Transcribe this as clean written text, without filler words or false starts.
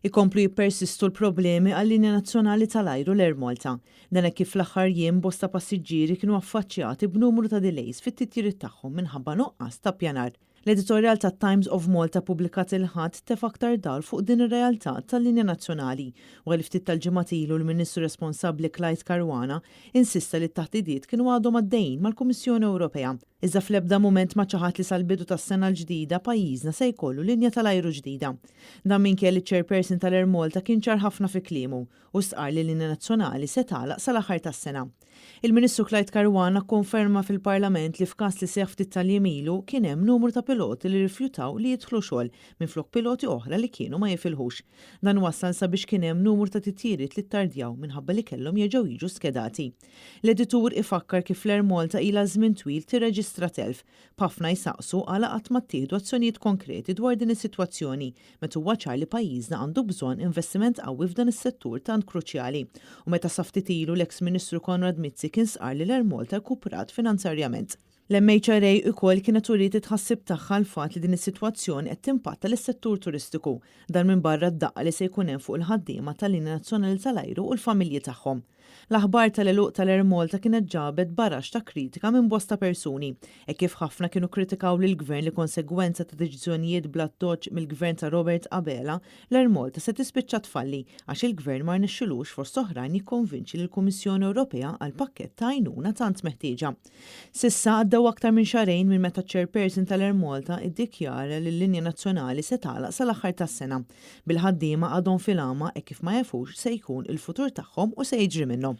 Ikomplu jippersistu l-problemi għal-linja nazzjonali tal-ajru l-Air Malta. Dan hekk kif fl-aħħar jiem bosta passiġġieri kienu affaċċjati b'numru ta' delays fit-titjiriet tagħhom minħabba nuqqas ta' ppjanar. L-editorjal tat-Times of Malta ppubblikat il-Ħadd tefa' aktar dawl fuq din ir-realtà tal-linja nazzjonali wara li ftit tal-ġimgħat ilu l-Ministru responsabbli Clyde Caruana insista li t-taħdidiet kienu għadhom għaddejjin mal-Kummissjoni Ewropea. Iżda fl-ebda mument ma ċaħad li sal-bidu tas-sena l-ġdida pajjiżna se jkollu linja tal-ajru ġdida. Dan minkejja li ċ-Chairperson tal-Air Malta kien ċar ħafna fi kliemu u stqarr li l-linja nazzjonali se tagħlaq sal-aħħar tas-sena. Il-Ministru Clyde Caruana kkonferma fil-Parlament li f'każ li seħħ ftit tal-jiem ilu kien hemm numru ta' piloti li rrifjutaw li jidħlu xogħol minflok piloti oħra li kienu ma jifilħux. Dan wassal sabiex kien hemm numru ta' titjiriet li ttardjaw minħabba li kellhom jerġgħu jiġu skedati. L-editur ifakkar kif l-Air Malta ilha żmien twil tirreġistra telf, b'ħafna jsaqsu għala qatt ma ttieħdu azzjonijiet konkreti dwar din is-sitwazzjoni meta huwa ċar li pajjiżna għandu bżonn investiment qawwi f'dan is-settur tant kruċjali u meta sa ftit ilu l-eks Ministru Konrad Mizzi kien stqarr li l-Air Malta rkuprat finanzarjament. L-MHRA ukoll kienet uriet it-tħassib tagħha għall-fatt li din is-sitwazzjoni qed timpatta lis-settur turistiku, dan minbarra d-daqqa li se jkun hemm fuq il-ħaddiema tal-linja nazzjonali tal-ajru u l-familji tagħhom. L-aħbar tal-għeluq tal-Air Malta kienet ġabet baraxx ta' kritika minn bosta persuni, hekk kif ħafna kienu kkritikaw lill-Gvern li konsegwenza ta' deċiżjonijiet bl-addoċċ mill-Gvern ta' Robert Abela, l-Air Malta se tispiċċa tfalli għax il-Gvern ma rnexxilux fost oħrajn jikkonvinċi lill-Kummissjoni Ewropea għal pakkett ta' għajnuna tant meħtieġa. S'issa għaddew aktar minn xahrejn minn meta ċ-Chairperson tal-Air Malta iddikjara li l-linja nazzjonali se tagħlaq sal-aħħar tas-sena. Bil-ħaddiema għadhom fil-għama hekk kif ma jafux se jkun il-futur tagħhom u se jiġri minnhom.